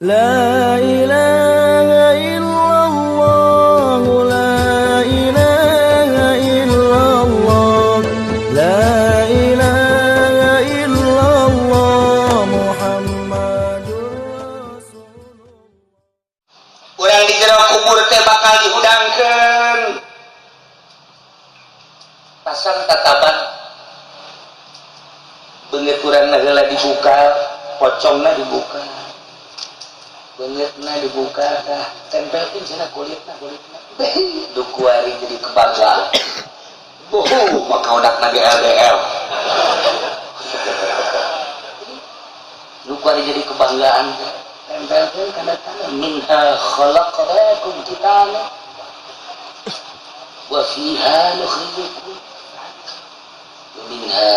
La ilaha illallah, la ilaha illallah, la ilaha illallah Muhammadur Rasulullah. Urang di jero kubur teh bakal dihudangkeun. Pasang tataban beungeut urang heula dibuka, pocongna dibuka. Beungeutna dibuka tah, tempelkeun cenah kulitna kulitna. Duh kuari jadi kebanggaan. Boh, maka udakna GLDL. Lu kuari jadi kebanggaan teh. Tempelkeun kana tanah minha khalaqnakum kitana wa fiha nukhrijukum wa minha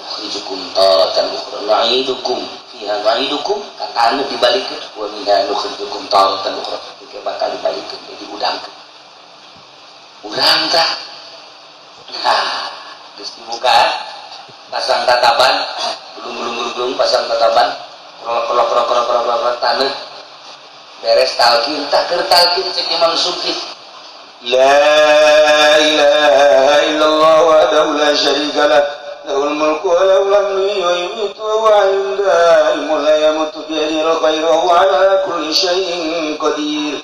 nukhrijukum taratan ukhra nu'idukum fiha nu'idukum kata anu dibalikeun wa minha nukhrijukum taratan ukhra engke bakal dibalikeun jadi udangkeun urang tah. Nah, geus dibuka pasang tataban belum belum belum belum pasang tataban krok krok krok krok krok krok taneuh beres talqin tah keur talqin cek Imam Subki La ilaha illallah wahdahu la syarika lah lahul mulku wa lahul hamdu wa yumiitu wa huwa hayyun daimun la yamutu biyadihil khairu wa huwa ala kulli syai'in qadir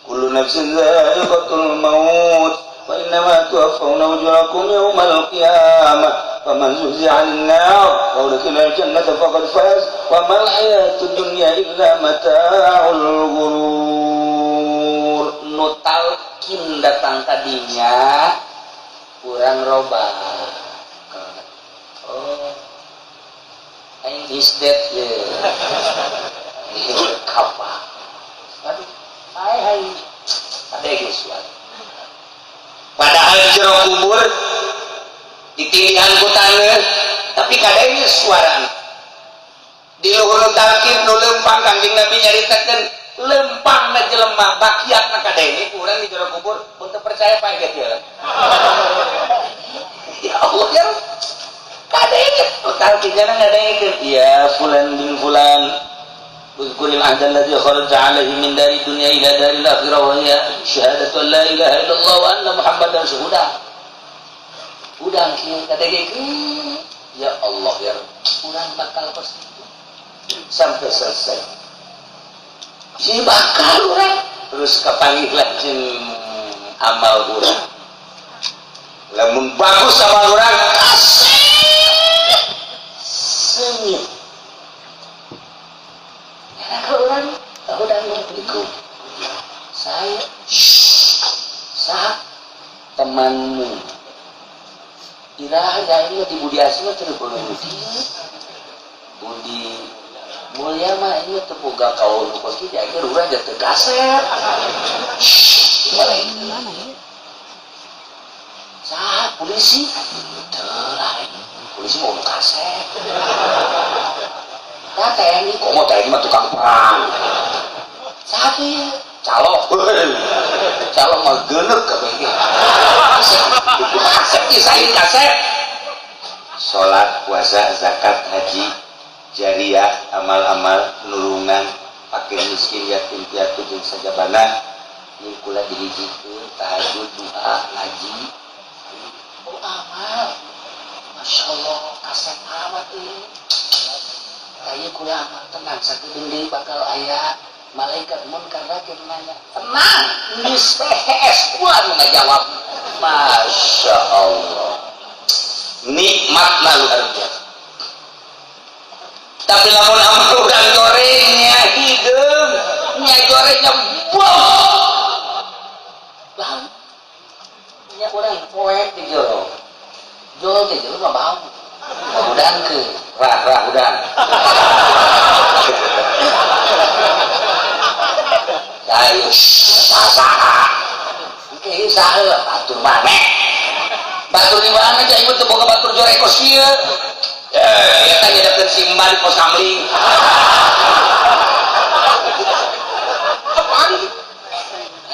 kullu nafsin dha'iqatul maut wa innama tuwaffawna ujurakum yawmal qiyamah faman zuhziha 'anil nar wa udkhilal jannata faqad faz wa mal hayatud dunya illa mata'ul ghurur. Nu talqin datang tadinya kurang robah. Oh, aing is dead ye. Kapa? Aduh, hai hai. Ada geus suara. Padahal di jero kubur ditindihan ku taneuh, tapi kadang suara. Di luhur talqin nu leumpang Kangjeng Nabi nyaritakeun lempang na jelema bakiatna kadenge urang di jero kubur mun teu percaya pae ge. Ya Allah ya kadenge talqinna ngadengekeun ya fulan bin fulan uzkuril ahda alladhi kharaja alaihi min dari dunya ila daril akhirah wa hiya syahadatu an la ilaha illallah wa anna muhammadan rasulullah. Udang kieu kadengekeun ya Allah ya urang bakal kos sampai selesai si bakal urang terus kapanggih lah jeung amal urang lamun bagus amal urang asik senyum karena kalau urang udah ikut saya sah temanmu iraha ya ini di Budi Asma terus Budi Budi Mulia mah ini teu boga kaul nu kos kitu akhir urang teh kasep. Mana ya? Sah polisi teu lah, polisi mau kasep. Nah, TNI kok mau TNI mah tukang perang. Sah ieu? Calo. Calo mah geuneuk kabeh ge. Kasep ieu kasep. Salat, puasa, zakat, haji, jariah, amal-amal nulungan fakir miskin yatim piatu jeung sajabana ieu kula dihijikeun tahajud doa ngaji oh amal Masya Allah kasep amat ini kayak kula amal tenang sakedeung deui bakal aya malaikat munkar nakir nanya tenang geus PHS kula nu ngajawab. Masya Allah nikmatna luar biasa. Tapi lamun amal urang gorengnya hideung nya gorengnya bau bau nya urang poek di jero jol teh jero mah bau udang ke rah rah udang ayo saha engke saha batur mana batur di mana cai ieu teu boga batur jorek kos kieu. Eh, eta nyedepkeun si Mbak di pos kamling. Apaan?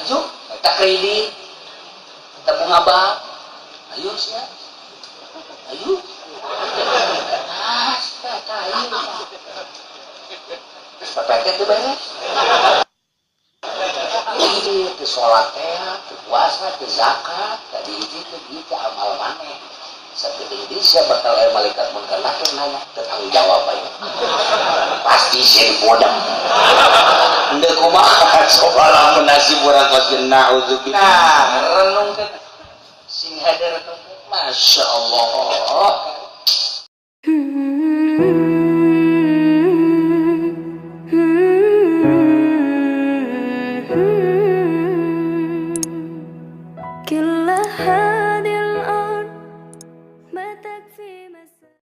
Ayo, eta kredit. Eta bunga bank. Ayo sia. Ayo. Ah, eta ayo. Terus pakai teu beres. Ini teu salat teh, teu puasa, teu zakat, tadi itu teu gitu amal maneh. Sakedeung deui sia bakal aya malaikat munkar nakir nanya, teu tanggung jawab aja. Pasti sia dibodem. Henteu kumaha coba lamun nasib urang kos naudzubillah. Nah, renungkeun sing hade, renungkeun. Masya Allah.